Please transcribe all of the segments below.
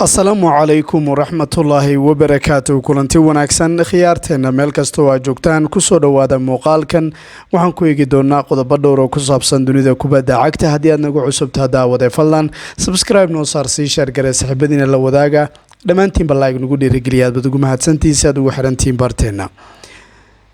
Asalaamu calaykum waraxmatullaahi wabarakaatu. Kulanti wanaagsan, khiyaarteena meel kastoo aad joogtaan, kusoo dhowaada muuqaalkan. Waxaan ku eegi doonaa qodobo dhowr oo ku saabsan dunida kubadda cagta. Haddii aad nagu cusubtaa, daawade, fadlan subscribe noo saar, sii share garee, saaxiibadiina la wadaaga, dhammaantiinba like nagu dhiirigeliya. Aad baad ugu mahadsantihiin si aad ugu xirantihiin barteenna.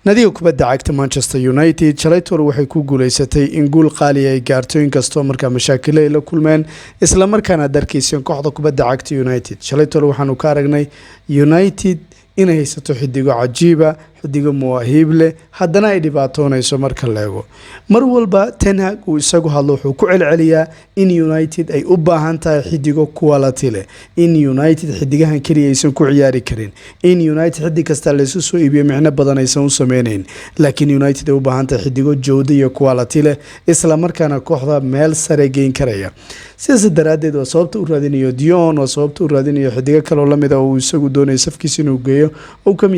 Nadiga kubadda cagta Manchester United shalaytoor waxay ku guuleysatay in guul qaali ay gaarto, inkastoo markaa mashaakilo ay la kulmeen, islamarkaana darkiiseen kooxda kubadda cagta United. Shalaytoor waxaanu ka aragnay United inay haysato xidigo cajiiba, xidigo mawaahiib leh, haddana ay dhibaatoonayso marka la eego. Mar walba Ten Hag uu isagu hadlo, wuxuu ku celceliyaa in United ay u baahan tahay xidigo quality leh, in United xidigahan keliya aysan ku ciyaari karin, in United xidig kasta laysu soo iibiyo micno badan aysan u sameyneyn, laakiin United ay u baahan tahay xidigo jawdo iyo quality leh, islamarkaana kooxda meel sare geyn karaya. Sidaas daraaddeed waa sababta u raadinayo Dion, waa sababta u raadinayo xidigo kaloo lamid a oo uu isagu doonayo safkiisa inuu geeyo, uu ka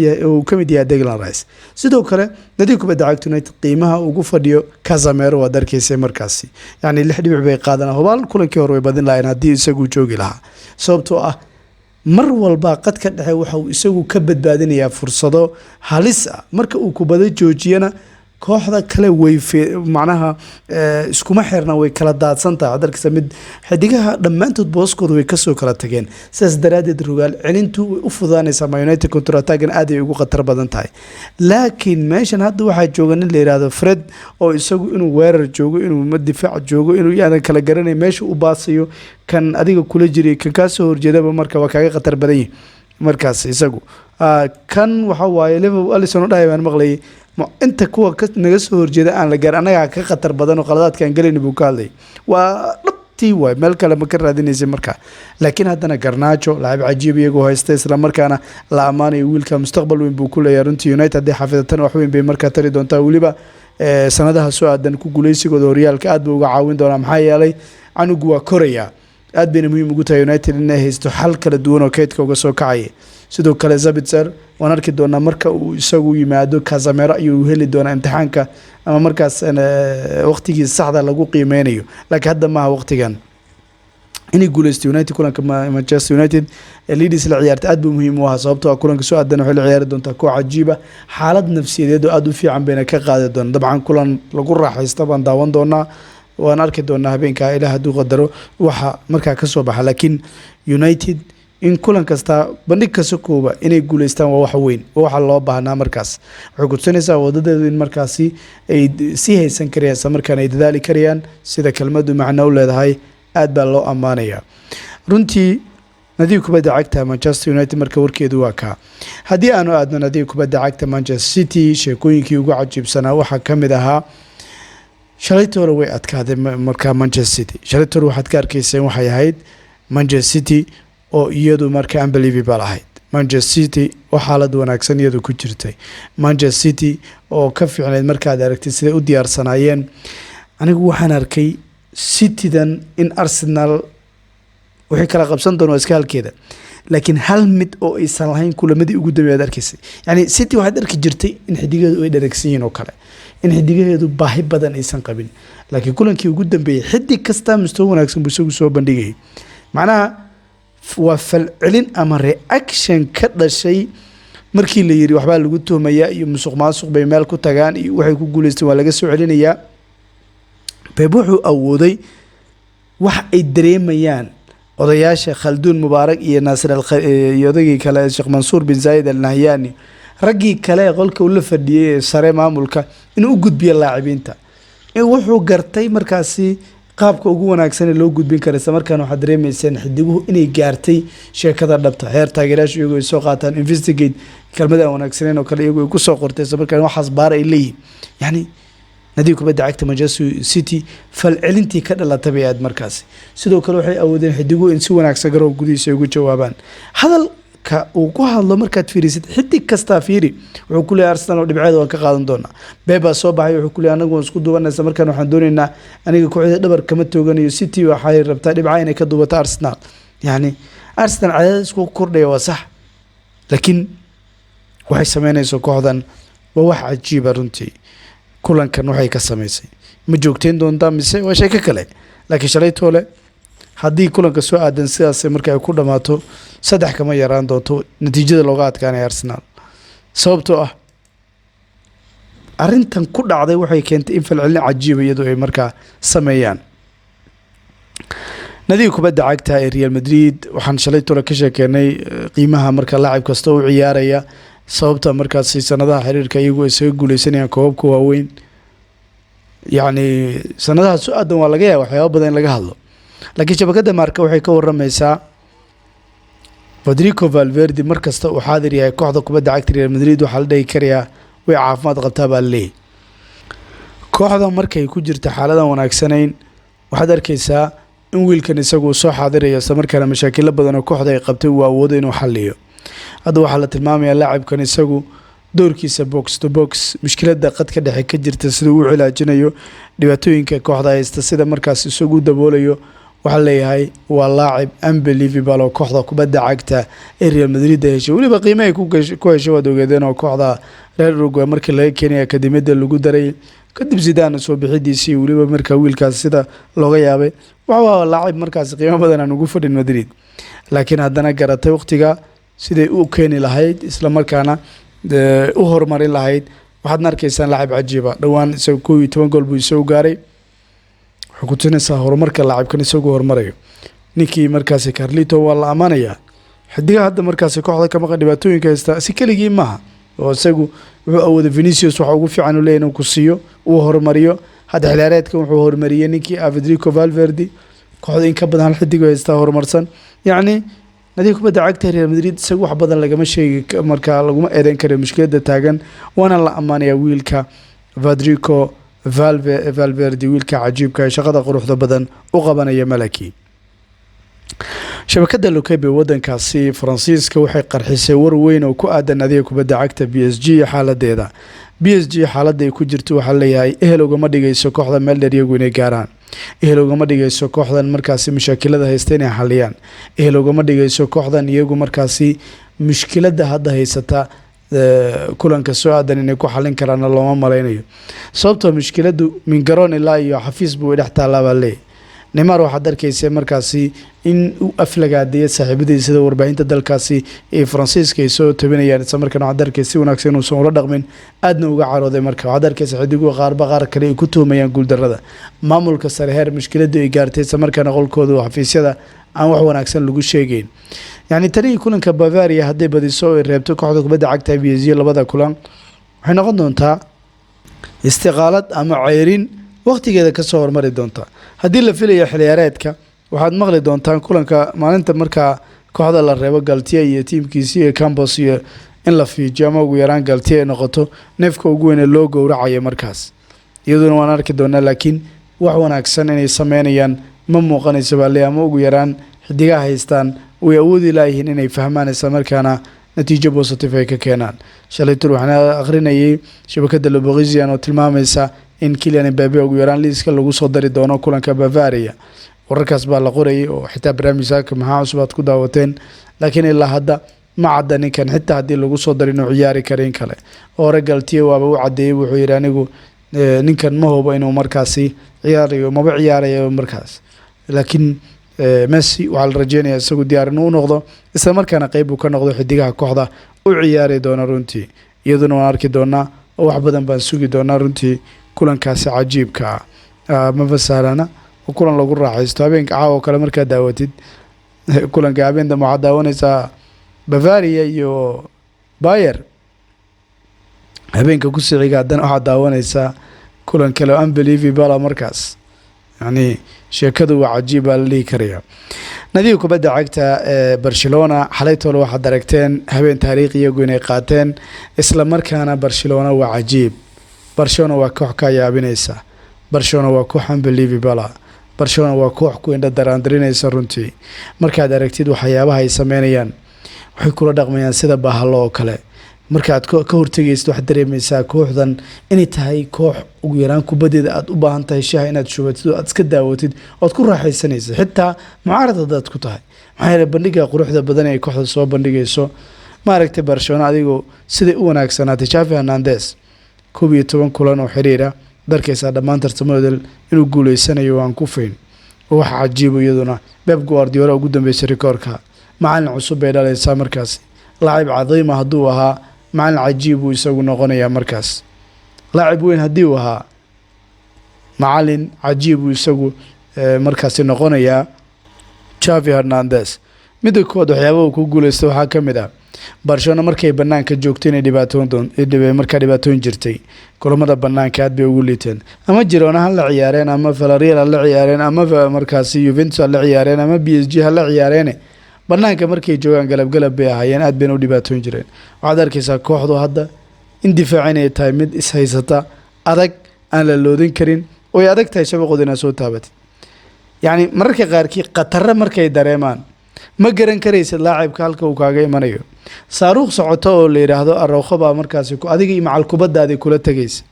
mid yahay Declan Rice. Sidoo kale nadiga kubadda cagta United qiimaha ugu fadhiyo Casemiro waa darkiisa markaasi, yacni lix dhibic bay qaadanaa. Hubaal kulankii hore way badin lahayn haddii isagu joogi lahaa, sababtoo ah mar walba qadka dhexe waxa uu isagu ka badbaadinayaa fursado halis ah. Marka uu kubado joojiyana, kooxda kale way macnaha iskuma xirna, way kala daadsan tahay. Darkiisa mid xidigaha dhammaantood booskooda way kasoo kala tageen. Sidaas daraaddeed rogaal celintu way u fudaanaysaa. Ma United counter attackan aad ay ugu khatar badan tahay, laakiin meeshan hadda waxaa jooga nin la yihahdo Fred, oo isagu inuu weerar joogo, inuu difaac joogo, inuu yaadan kala garanay meesha u baasayo. Kan adiga kula jiray, kan kaasoo horjeedaba marka waa kaaga khatar badan yihi. Markaas isagu kan waxa waaye Liverpool Alisson oo dhahay baan maqlayay: "Inta kuwa naga soo horjeeda aan la gaar, annagaa ka khatar badan oo qaladaadkaan gelayna," buu ka hadlayay. Waa dhab tii waay, meel kale ma ka raadinaysa markaa. Laakiin haddana Garnacho, laacib cajiib iyagoo haysta, islamarkaana la ammaanayo, wiilka mustaqbal weyn buu ku leeyahay runtii. United haddii xafidatana wax weyn bay markaa tari doontaa, weliba sanadaha soo aadan ku guuleysigooda horyaalka aad buu uga caawin doonaa, maxaa yeelay canugu waa korayaa. Aad bayna muhiim ugu tahay United inay haysto xal kala duwan oo kaydka uga soo kacaya. Sidoo kale Sabitzer waan arki doonaa marka uu isagu yimaado. Casemiro ayuu heli doonaa imtixaanka ama markaas waqtigii saxda lagu qiimeynayo, laakiin hadda maaha waqtigan. Inay guuleysto United kulanka Manchester United Leeds la ciyaarta aad buu muhiim u ahaa, sababtoo ah kulanka soo aadan waxay la ciyaari doontaa koox cajiiba, xaalad nafsiyadeed oo aada u fiican bayna ka qaadi doona. Dabcan kulan lagu raaxaysta baan daawan doonaa, waan arki doonaa habeenkaa, Ilaah hadduu qadaro, waxa markaa kasoo baxa. Laakiin United in kulan kasta bandhig kasta kooba inay guuleystaan waa wax weyn, waa waxa loo baahnaa. Markaas waxay kutusinaysaa wadadeedu in markaasi ay sii haysan karayaan, isla markaana ay dadaali karayaan. Sida kelmadu macno u leedahay, aad baa loo ammaanayaa runtii nadiga kubadda cagta Manchester United. Marka warkeedu waa kaa. Haddii aanu aadno nadiga kubadda cagta Manchester City, sheekooyinkii ugu cajiibsanaa waxaa ka mid ahaa shalaytoole way adkaaday markaa Manchester City. Shalaytoole waxaad ka arkayseen waxay ahayd Manchester City oo iyadu marka unbelievable ahayd, Manchester City oo xaalad wanaagsan iyadu ku jirtay, Manchester City oo ka fiicnayd markaad aragtay siday u diyaarsanaayeen. Anigu waxaan arkay Citydan in Arsenal wixii kala qabsan doon waa iska halkeeda, laakiin hal mid oo aysan lahayn kulamadii ugu dambeey aad arkaysay, yani City waxaad arki jirtay in xidigaheedu ay dharagsan yihiin oo kale, in xidigaheedu baahi badan aysan qabin, laakiin kulankii ugu dambeeyey xidig kasta mustawo wanaagsan buu isagu soo bandhigayay. Macnaha waa falcelin ama reaction ka dhashay markii la yiri waxbaa lagu tuhmayaa iyo musuq maasuq bay meel ku tagaan iyo waxay ku guuleysteen waa laga soo celinayaa. Pep wuxuu awooday wax ay dareemayaan odayaasha Khalduun Mubaarak iyo Naasir iyo odaygii kale, Sheekh Mansuur bin Zaayid Al Nahyaani, raggii kale ee qolka ula fadhiyey ee sare maamulka, inuu u gudbiyo laacibiinta. Wuxuu gartay markaasi qaabka ugu wanaagsan ee loo gudbin kara. Isla markaana waxaad dareemayseen xidiguhu inay gaartay sheekada dhabta heer taageerayaashu iyagoo ay soo qaataan "investigate", kelmada aan wanaagsaneyn oo kale iyagoo ay kusoo qortay, isla markaana waxaas baar ay leeyihin. Yani nadiga kubadda cagta Manchester City falcelintii ka dhalatay bay aad markaasi. Sidoo kale waxay awoodeen xidiguhu in si wanaagsan garoon gudihiisa ay ugu jawaabaan. Hadalka uu ku hadlo markaad fiirisid, xidig kastaa fiiri, wuxuu ku leeyahay Arsenal oo dhibceeda waan ka qaadan doonaa. Pep baa soo baxay, wuxuu ku leeyahay anagu waan isku duubanaysa, markaan waxaan doonaynaa, aniga kooxda dhabar kama tooganayo. City waxay rabtaa dhibca inay ka duubato Arsenal. Yani Arsenal cadaadis ku kordhaya waa sax, laakiin waxay sameynayso kooxdan waa wax cajiiba runtii. Kulankan waxay ka samaysay ma joogteyn doontaa mise waa sheeko kale? Laakiin shalay toole Haddii kulanka soo aadan sidaas marka ay ku dhammaato, 3 kama yaraan doonto natiijada looga adkaanaya Arsenal, sababtoo ah arrintan ku dhacday waxay keentay in falcelin cajiiba iyadoo ay markaa sameeyaan. Nadiga kubadda cagta ee Real Madrid, waxaan shalay tole ka sheekeynay qiimaha marka laacib kasta u ciyaaraya, sababta markaasi sanadaha xiriirka iyagu ay isaga guuleysanayaan koobabka waaweyn. Yacni sanadaha soo aadan waa laga yaaba waxyaaba badan in laga hadlo, laakiin shabakadda Marca waxay ka waramaysaa Federico Valverde. Mar kasta uu xaadir yahay kooxda kubadda cagta Real Madrid, waxaa la dhihi karayaa way caafimaad qabtaa baa laleeyahy. Kooxda markay ku jirta xaaladan wanaagsanayn, waxaad arkaysaa in wiilkan isagu soo xaadirayo, isla markaana mashaakilo badan oo kooxda ay qabtay uu awoodo inuu xaliyo. Hadda waxaa la tilmaamayaa laacibkan isagu doorkiisa box to box, mushkiladda qadka dhexe ka jirta sida uu cilaajinayo, dhibaatooyinka kooxda haysta sida markaas isagu daboolayo. Waxaa leeyahay waa laacib unbelievable oo kooxda kubadda cagta ee Real Madrid ay heshay, weliba qiime ay ku heshay waad ogeedeen, oo kooxda reer Uruguay markii laga keenay akademiyadda lagu daray, kadib Zidane soo bixidiisii, weliba markaa wiilkaas sida looga yaabay. Waxa laacib markaas qiimo badan aan ugu fadhin Madrid, laakiin haddana garatay waqtiga siday u keeni lahayd, isla markaana u horumarin lahayd. Waxaadna arkaysaan laacib cajiiba. Dhowaan isaga 11 gool buu isagu gaaray. Waxay ku tusinaysaa horumarka laacibkan isagu horumarayo. Ninkii markaasi Carlito waa la ammaanayaa. Xidigaha hadda markaasi kooxda ka maqan, dhibaatooyinka haysta, si keligii maaha oo isagu wuxuu awooday. Vinicius waxa ugu fiican uu leeyahy inuu ku siiyo, uu horumariyo. Hadda xilciyaareedkan wuxuu horumariyey ninkii Federico Valverde. Kooxda in ka badan hal xidig haystaa horumarsan. Yacni nadiga kubadda cagta Real Madrid isaga wax badan lagama sheegi, markaa laguma eedeyn karayo mushkiladda taagan, waana la ammaanayaa wiilka Federico Valverde, wiilka cajiibka ee shaqada quruxda badan u qabanaya malaki. Shabakada L'Equipe wadankaasi Faransiiska waxay qarxisay war weyn oo ku aadan nadiga kubadda cagta PSG. Xaaladeeda PSG, xaaladda ay ku jirto, waxaa leeyahay ehel ugama dhigayso kooxda meel dheer iyagu inay gaaraan, ehel ugama dhigayso kooxdan markaasi mashaakilada haysta inay xaliyaan, ehel ugama dhigayso kooxdan iyagu markaasi mushkiladda hadda haysata kulanka soo aadan inay ku xalin karaana looma malaynayo, sababtoo mushkiladu min garoon ilaa iyo xafiis buu dhex taallaa baa leeyahy. Neymar waxaad arkaysa markaasi in uu aflagaadeeya saaxiibadii, sida warbaahinta dalkaasi ee Faransiiska ay soo tabinayaan. Isla markaana waxaad arkaysa si wanaagsan inuusan ula dhaqmin, aadna uga carooday. Marka waxaad arkaysa xidiguhu qaarba qaar kale ay ku tuhumayaan guuldarrada maamulka sare, heer mushkiladu ay gaartay, isla markaana qolkooda xafiisyada aan wax wanaagsan lagu sheegeyn. Yacni tani kulanka Bavaria hadday badiso ay reebto kooxda kubadda cagta PSG labada kulan, waxay noqon doontaa istiqaalad ama ceyrin waqtigeeda kasoo hormari doonta haddii la filayo xilciyaareedka. Waxaad maqli doontaan kulanka maalinta markaa kooxda la reebo Galtier iyo tiimkiisi iyo Campos, iyo in la fiijiyo ama ugu yaraan Galtier ay noqoto neefka ugu weyne loo gowracayo markaas, iyaduna waan arki doonaa. Laakiin wax wanaagsan inay sameynayaan ma muuqanayso baa le, ama ugu yaraan xidigaha haystaan way awoodi laayihiin inay fahmaan, isla markaana natiijo positive ay ka keenaan. Shalay tur waxaan akhrinayay shabakada Le Parisien oo tilmaamaysa in Kylian Mbappe ugu yaraan liiska lagu soo dari doono kulanka Bavaria. Wararkaas baa la qorayay oo xitaa barnaamijka Maxaa Cusub aad ku daawateen, laakiin ilaa hadda ma cadda ninkan xitaa haddii lagu soo dari inuu ciyaari kara in kale. Hore Galtier waaba u cadeeyey, wuxuu yidhi anigu ninkan ma hubo inuu markaasi ciyaarayo, maba ciyaarayo markaas. Laakiin Messi waxaa la rajeynaya isagu diyaar inuu u noqdo, isla markaana qeyb uu ka noqdo xidigaha kooxda u ciyaari doona runtii. Iyaduna waan arki doonaa oo wax badan baan sugi doonaa runtii. Kulankaasi cajiibka ah maba sahlana oo kulan lagu raaxaysto habeenka caawa oo kale markaad daawatid kulanka. Habeen dambe waxaad daawanaysaa Bavaria iyo Bayer, habeenka ku siciga haddana waxaad daawanaysaa kulan kale oo unbelievable markaas. Yacni sheekadu waa cajiib baa la dhihi karaya. Nadiga kubadda cagta ee Barcelona xalaytoole waxaad aragteen habeen taariikhi iyagu inay qaateen, isla markaana Barcelona waa cajiib. Barcelona waa koox ka yaabinaysa, Barcelona waa koox unbelievable, Barcelona waa koox ku indha daraandarinaysa runtii. Markaad aragtid waxyaabaha ay sameynayaan, waxay kula dhaqmayaan sida bahalo oo kale. Markaad ka hortegaysid, waxaad dareemaysaa kooxdan inay tahay koox ugu yaraan kubaddeeda aada u baahan tahay shaha inaad shubatid oo aad iska daawatid ood ku raaxaysanaysa, xitaa mucaarad haddaad ku tahay. Maxaa yeelay bandhiga quruxda badan ee kooxda soo bandhigayso. Maaragtay Barcelona adigu siday u wanaagsanaatay? Xavi Hernandez 11 kulan oo xiriira darkaysaa dhammaan tartamadooda inuu guuleysanayo, waan ku fayn. Wax cajiibo iyaduna. Pep Guardiola ugu dambeysay rikoorka. Macalin cusub bay dhalaysaa markaas. Laacib cadiima hadduu ahaa, macalin cajiib buu isagu noqonayaa markaas. Laacib weyn haddii uu ahaa, macalin cajiib buu isagu markaasi noqonayaa Xavi Hernandez. Midda koowaad, waxyaaba uu ku guuleysta waxaa ka mid ah Barcelona markay banaanka joogto inay dhibaatoon doon, markaa dhibaatoon jirtay. Kulamada banaanka aad bay ugu liiteen, ama Girona ha la ciyaareen, ama Villarreal ha la ciyaareen, ama markaasi Juventus ha la ciyaareen, ama PSG ha la ciyaareene, banaanka markay joogaan galab galab bay ahaayeen, aad bayna u dhibaatoon jireen. Waxaad arkaysaa kooxdu hadda in difaac inay tahay mid ishaysata, adag, aan la loodin karin, oy adag tahay shabaqooda inaad soo taabatid. Yacni mararka qaarkii khatarre markay dareemaan, ma garan karaysid laacibka halka uu kaaga imanayo. Saaruuq socoto oo la yidhaahdo Araujo baa markaasi adiga iyo macal kubadaadii kula tegaysa.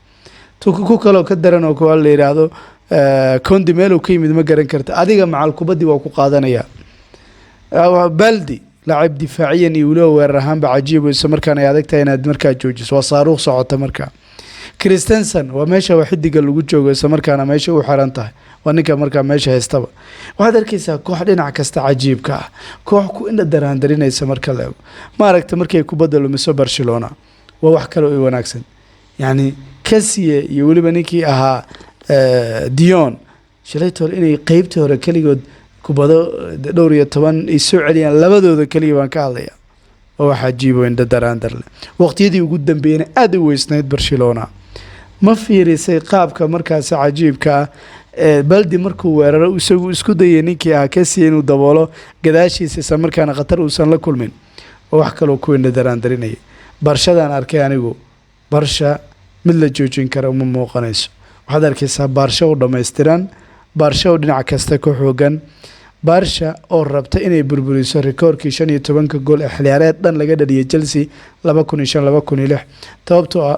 Ku kaloo ka daran oo kuwa la yidhaahdo Kounde, meeluu ka yimid ma garan karta, adiga macal kubaddii waa ku qaadanaya. Balde, laacib difaaciyan iyo weliba weerar ahaanba cajiib, isla markaana ay adag tahay inaad markaa joojiso, waa saaruuq socota. Markaa Christensen waa meesha waa xidiga lagu joogo, isla markaana meesha u xiran tahay, waa ninka markaa meesha haystaba. Waxaad arkaysaa koox dhinac kasta cajiibka ah, koox ku indha daraandarinaysa marka la eego. Ma aragta markay kubadda lumiso Barcelona, waa wax kale oo wanaagsan. Yacni Kessie iyo weliba ninkii ahaa Dion shalaytool inay qeybtii hore keligood kubado dhowr iyo toban ay soo celiyaan, labadooda keliya baan ka hadlaya, oo wax cajiib oo indha daraandar leh. Waqtiyadii ugu dambeeyena aada u weysnayd Barcelona. Ma fiirisay qaabka markaasi cajiibka ah ee Balde markuu weeraro isagu isku dayay ninkii ahaa Kessie inuu daboolo gadaashiisa, isla markaana khatar uusan la kulmin? Oo wax kaloo ku indha daraandarinaya. Barshadaan arkay anigu, Barsha mid la joojin kara uma muuqanayso. Waxaad arkaysaa Baarsha u dhammaystiran, Baarsha oo dhinac kasta ka xoogan, Baarsha oo rabta inay burburiso rikoorkii 15-ka gool ee xilciyaareed dhan laga dhaliyay Chelsea 2005/2006.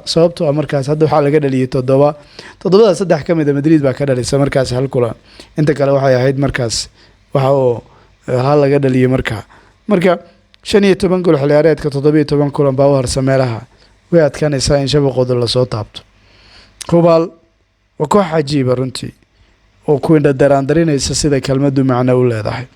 Sababtoo ah markaas hadda waxaa laga dhaliyay toddoba. Toddobada saddex ka mid a Madrid baa ka dhalisa markaas hal kulan, inta kale waxay ahayd markaas waxa oo hal laga dhaliyay markaa. Marka 15 gool xilciyaareedka, 17 kulan baa u harsa meelaha, way adkaanaysaa in shabaqooda lasoo taabto. Hubaal waa koox cajiiba runtii oo ku indha daraandarinaysa sida kelmaddu macno u leedahay.